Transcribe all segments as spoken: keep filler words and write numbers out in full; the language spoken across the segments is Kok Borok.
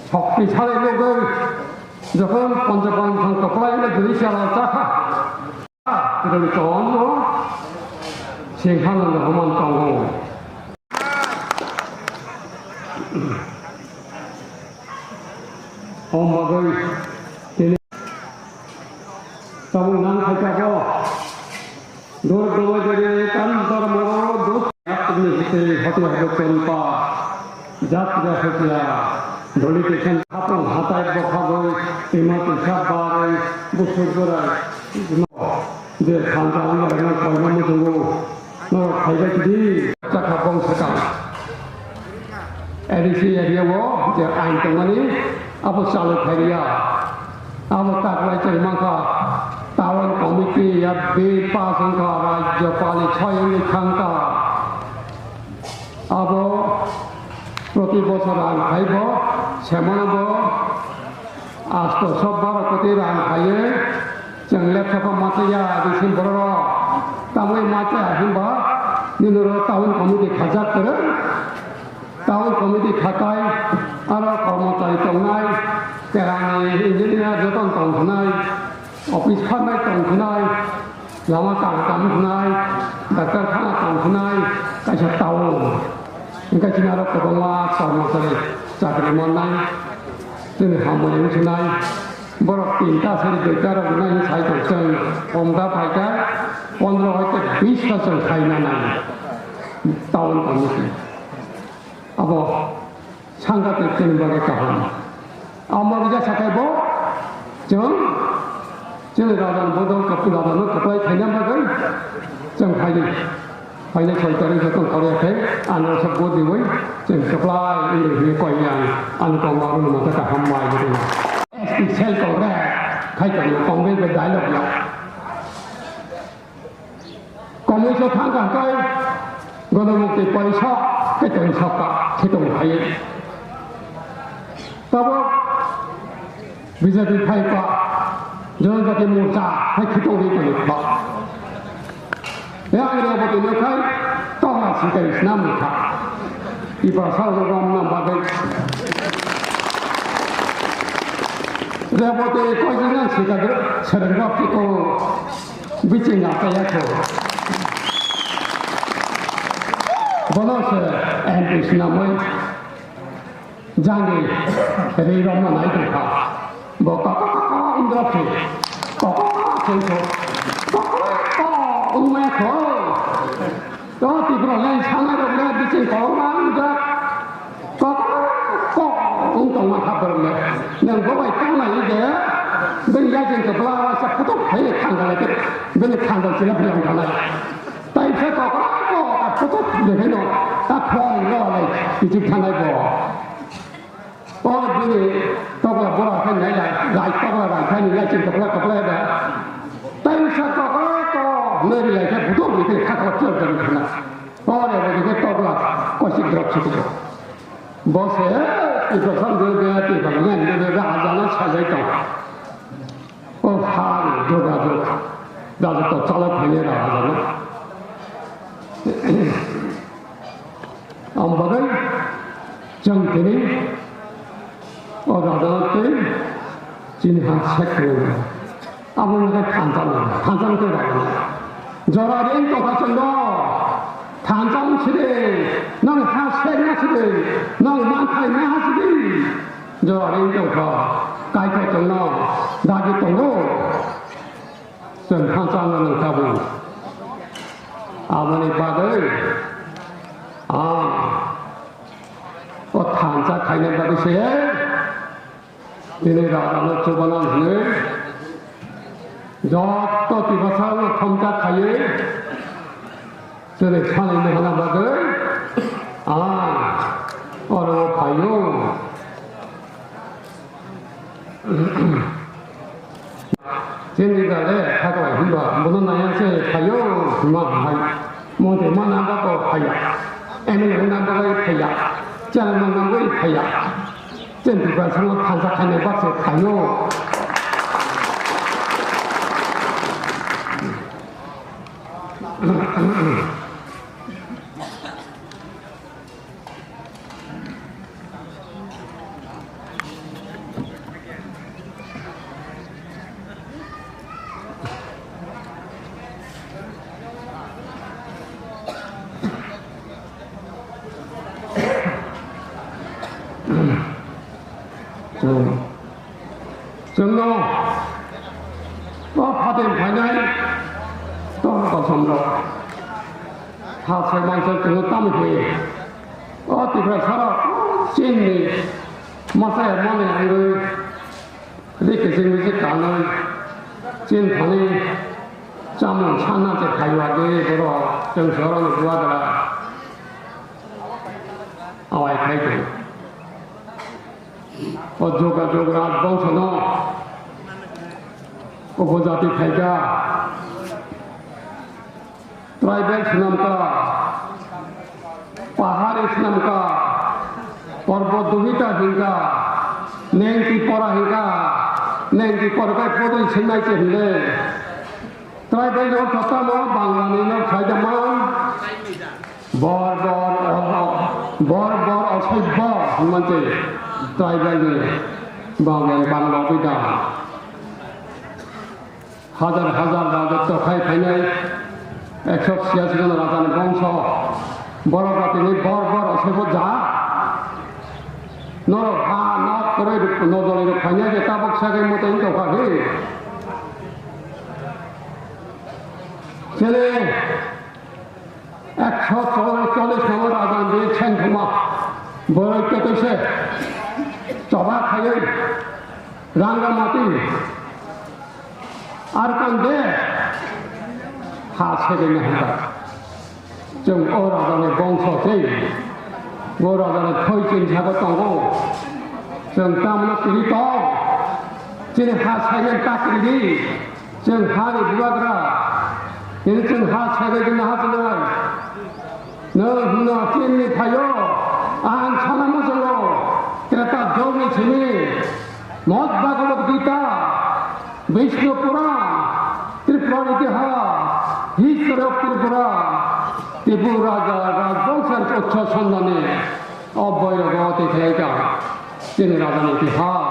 Sokti salai nugwi jokhon poncho poncho kwplai le duri sala chakha. Rwng tongo sengkha nang homan tongo. Om bagwi tini tabuk nang khaikha bo. Dur gomai jari tan tar moro dos yakni hite hati hati chonpa jat ja hati ya doli tekan hapang hatai bokha goi tima tisa barai busur gorai je khanja ang yang koina mutungo no khaiba kidi chakha bong sakang. A D C area o je ain tongmani abo chalu khaiya. Abo taklai chwng mankha town committee ya bill pass wngkha, rajyapali soi wngwi thangkha. Abo proti bosor rang khaibo semano bo asto sob baro koti rang khaiwi chwng lepsokha machaya bising bororok. Tamwi machaya hinba nini oro town committee khajak kwrwi. Town committee khatai, aro kormochari tongnai, kerani engineer joton tong hwnai, office kharnai tong hwnai, lama kaham tong hwnai, doctor khana tong hwnai, kaisa town. Hingkhe chini aro kwbangma kormochari chakri mannai, chini hambai wngsunai, borok tinta sari duita rok nai sai tong chwng omda phaikha, pondro hoite bis ta chwng khaina nai town committee. Abo sangha tei chini bagwi kaham. Amo rwja sakai bo chwng chini raja ni bodol kap-, raja no kwplai khaina bagwi chwng phaidi. Phainai soi tarik joto khorya khe ang rwsa bo diwi chwng kwplai wngwi hwnwi koi ang ani tongma rwno mata kaham mai bo tongma. S T cell congress khai tongma congress bai dialogue ya. Komui so thang kha kai Gonomukti Porishod khe tong sok ka khe tong phai. Tabo B J P phai ka Janajati Morcha hai khe tong ri tong kha. Ya ang Reboti no khai tong la si kai snam kha. Iba sa ro rom na ba dai. Reboti koi jin si ka sereng rok ki ko. Biching achaya kho. Bono se M P swnamwi jangni ri romna nai tongkha. Bo koko koko wngdrop se. Koko koko khe kho. Koko koko wngmaya kho. To Tripura lai sanai rok le biching kolokma wngjak. Kok, kok, wng tongma kha borok le. Nwng bo bai tang nai de, bini yajeng khe bla waisa phutuk hai khanda lai khe, bini khanda sila bwlai wng thanai. Tai khe kok, kok, kok, phutuk de khe no, ta phone lo lai, kichik thanai bo. O bini tokla bora khe nai lai, lai tokla bai khe nai yajeng khe bla khe bla da. Tai sa kok, kok, nai lai khe phutuk de khe kha kha chor dan khana. Ore bo dikhe tokla koisik drop sukho. Bo se Tiprasa dulbe Tiprasa nang dulbe raja no sajai tong. O ha ni doga duk. Raja to chalok khaini raja no. Ang bagwi chwng tini o raja no tei chini ha sek khaini. Abo wngkha thansa no, thansa no tei rw. Jora ring tongkha chwng no, thansa wng sidi, nang ha sek na sidi, nang manthai na ha sidi. Jora ring tongkha, kaitor chwng no, dagi tongo. Chwng thansa no nang tabung. Aboni bagwi, ah, o thansa khaina bagwi se, Tini rajano chubana hwnwi joto Tiprasano thomsa khaiwi chwrwi sanai mungna bagwi ang oro phaio. Chini dale khaklai hwnba bono naiya se phaio hwnma hai. Montri mana ba ko phaiya. M L A na bagwi phaiya. Chairman na bagwi phaiya. Chini Tiprasano thansa khaina baksa khaino. Chwng, chwngno o phatin phainai tong kosom rok ha sai mansa chwngno tamo hwi o Tiprasa rok chini masa mani angwi ri kiching kiching kanwi chin thani chamung sana che khaiwa de borok chwng soroni bubagra awai khai tong. O joga joga bongsono upojati khaikha, tribal swnamkha, pahari swnamkha, porbo duhita hinkha, nengti pora hinkha, nengti pora kai podoi swngnai se hinle. Tribal no thotamo Bangla ni no khaidama. Bor bor o, bor bor osoibbo hwnmante tribal ni bangla bangla bida. Hajar hajar rajotto khai phainai ekso chiyasi jon rajani bongso borok rok tini bor bor osoibbo ja. Norok ha nok kwrwi rok nojoli rok phainai je tabuk sagai moto wngtokha hi. Chele Ekso chollish, chollish number raja ni sengkhoma boroi totoi se choba khaiwi ranga mati ar kande ha segwi na hwnba. Chwng o raja ni bongso se, o raja ni thoi chini sago tongo. Chwng tamno tini tong, chini ha segwi ta tini di. Chwng ha ni bubagra, tini chwng ha sagai di naha chinai. Nwng hwno chini phaio, ang sana muchungo, Treta jogni simi, Mohad Bhagavad Gita, Vishnu Puran, Tripura Itihas, History of Tripura, Tripura Raja, Rajbongsa Utsho Sonnani, o boirogo twi khlaikha, chini rajani itihas.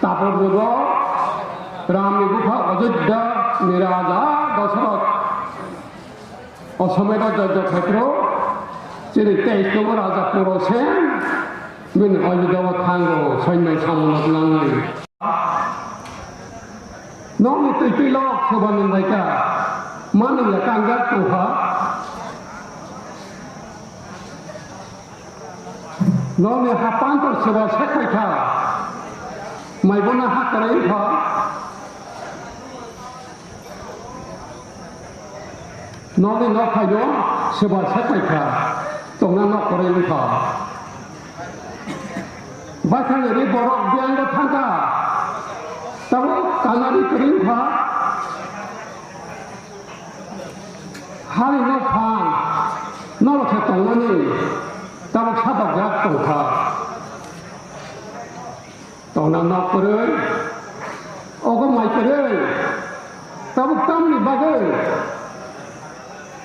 Tabuk jugo Ramni bupha Ajodhya ni raja Dasarath o somoi o Jojjo Khetra chini teis number raja Puro Sen bini Ajodhya o thango soino samung nangwi. Nokni twi twi lok soba nungbaikha manwi ya kangjak tongkha. Nokni ha pantor seba sekpai kha, mai bono ha kwrwi wngkha. Nokni nok phaino seba sekpai kha, tongna nok kwrwi wngkha. Baithang ri borok biyang thangkha, tabuk kanari kwrwi wngkha. Hani nok phan norok se tongmani tabuk sadokjak tongkha. Tongna nok kwrwi, ogo mai kwrwi, tabuk tamni bagwi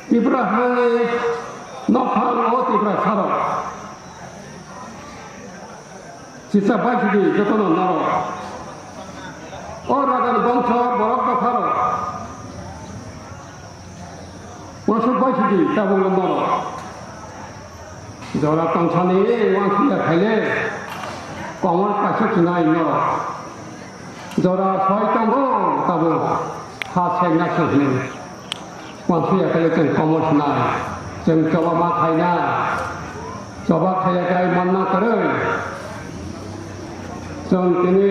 Tipra hani nok phan o Tipra sarok. Sisa baisidi jotono norok. O rajar bongso borok dopharok. Bosok baisidi tabukno norok. Jora tongsani wansukya khaile komor kaisa chinai norok. Jora soi tongo tabuk ha sengna se hwnwi. Wansukya khe chwng komo swnai, chwng choba ma khaina, choba khaiya khe manna kwrwi. Chwng tini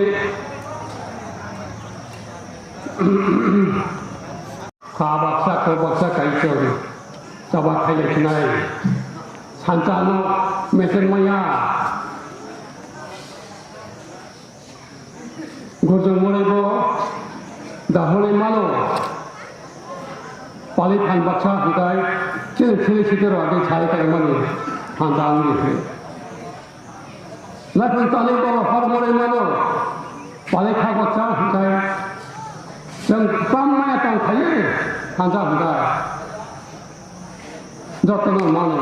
kha baksa, kok baksa kai chwng choba khaiya khnai. Sansa no meseng maya. Gurjong mwnwi bo dahorwi mano, pali phan baksa hwnkhe chini sini sitiro agwi sai kalaimani phan da wngdi hwnwi. Laifang tanwi bo hor mwnwi mano, pali kha baksa hwnkhe chwng bam maya tong khaio phan da hwnkhe. Jotono mano,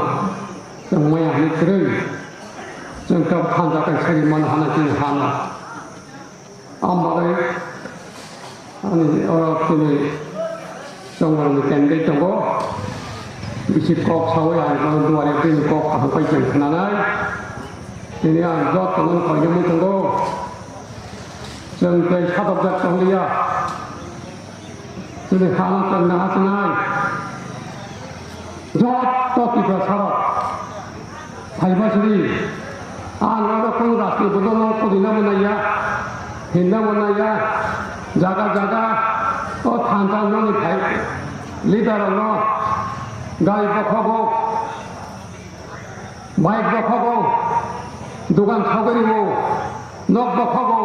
chwng maya hwnwi kwrwi, chwng tok thansa tei sari mano hwnwi chini hano. Ang bagwi ani oro chini chongrokni candidate tongo, bisi kok saui ang duari bini kok kaham pai chwng khnanai. Tini ang jotono koinwi tongo. Chwng tei sadokjak tongliya. Chini hano chwng naha chinai. Joto Tiprasarok. Phaiba siri. Ang oro kung rasti bodono kudina manaya. Hinna manaya. Jaga jaga. O thansa noni phai. Leader no. Gai bokhogo. Bike bokhogo, dugan sogribo, nok bokhogo,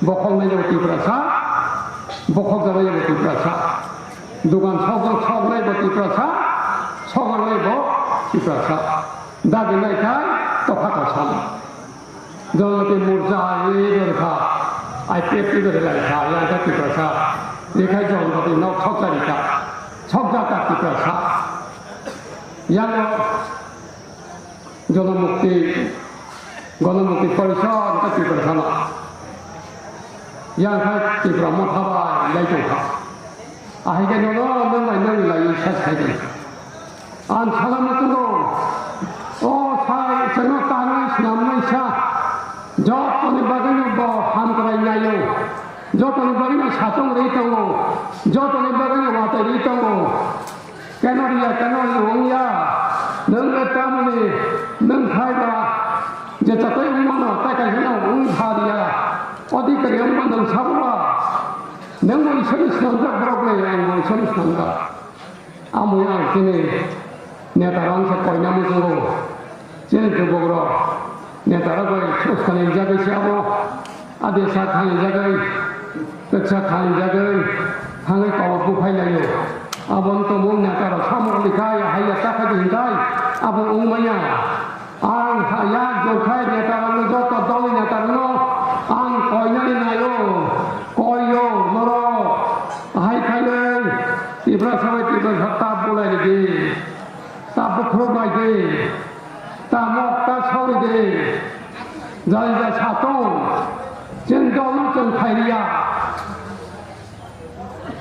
bokhoknai bo Tiprasa, bokhokjaknai bo Tiprasa, dugan sok-, soknai bo Tiprasa, sogarnai bo Tiprasa, dagi nai khai tokha kasan. Jonati Morcha, e, dorkha, I P F T dori lai kha, yang kha Tiprasa, e khai Jonati nok sokjari kha, sokjak kha Tiprasa. Yang Jonamukti, Ganamukti Parishad kha Tiprasa no. Yang kha Tipra Motha bai lai tong kha. Ahai khe nono nang bai nang lai ses khai tong kha. Ang salama tongo, o sai chwngno tanwi swnamnai sa, jotoni bagwino bo hamkrai naio, jotoni bagwino satung rwi tongo, jotoni bagwino watwi rwi tongo. Keno riya, keno wngya, nwng le tamoni, nwng phaiba, je chatai wngmano, tai kaisa no wng pha riya, odhikari wngma nwng sabo ba, nwng bo Iswrni swnamjak borok le, ang bo Iswrni swnamjak. Amo yang chini neta rang se koina muchungo. Chini jubokrok neta rok bai uskani jagwi se abo. Adi sa thani jagwi, teksa thani jagwi, thangwi kobor buphai laio. Abo wng tongmung neta rok samung likhai, haiya takhai di hinkhai, abo wng manya. Ang ha-, yak jorkhai netarokno, joto dolni netarokno ang koinani naio, koio norok. Ahai khainwi Tiprasa bai Tiprasa ta bulai ridi, ta bukhuk bai di, ta mok ta sori di, jai jai satung, chwng dolno chwng khairiya.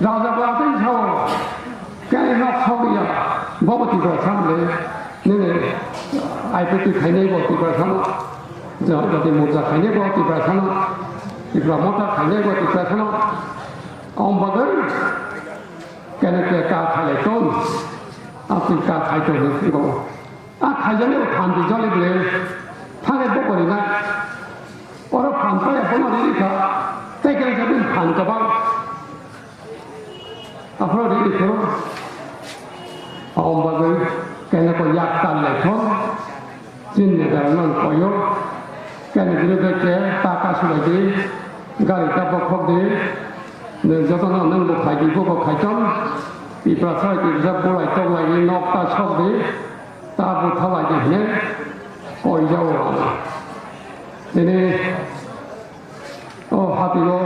Raja bo atwi sao, khe nok sogriya, bo bo Tiprasa le, nini I P T khainai bo Tiprasa no, ja-, Jati Morcha khainai bo Tiprasa no, Tipra Motha khainai bo Tiprasa no, om bagwi, kene ke ka khailai ton, atwi ka khai ton hinwi go. A khaijani o phan di joli ble, thangwi bo kori na. Oro phan paya bono riri kha, tei kene khe bini phan kwbang. Aphuru riri phuru, aboni bagwi kene ko yak tal lai thon, chini netarok no koyo, kene bini bai khe ta kasu lai di, gari ta bokhok di, nwng jotono nwng bo khai di, bo bo khai thon, Tiprasa, Tiprasa bolai tok lai di, nok ta sok di, ta butha lai di hwnwi koijao. Tini o hati o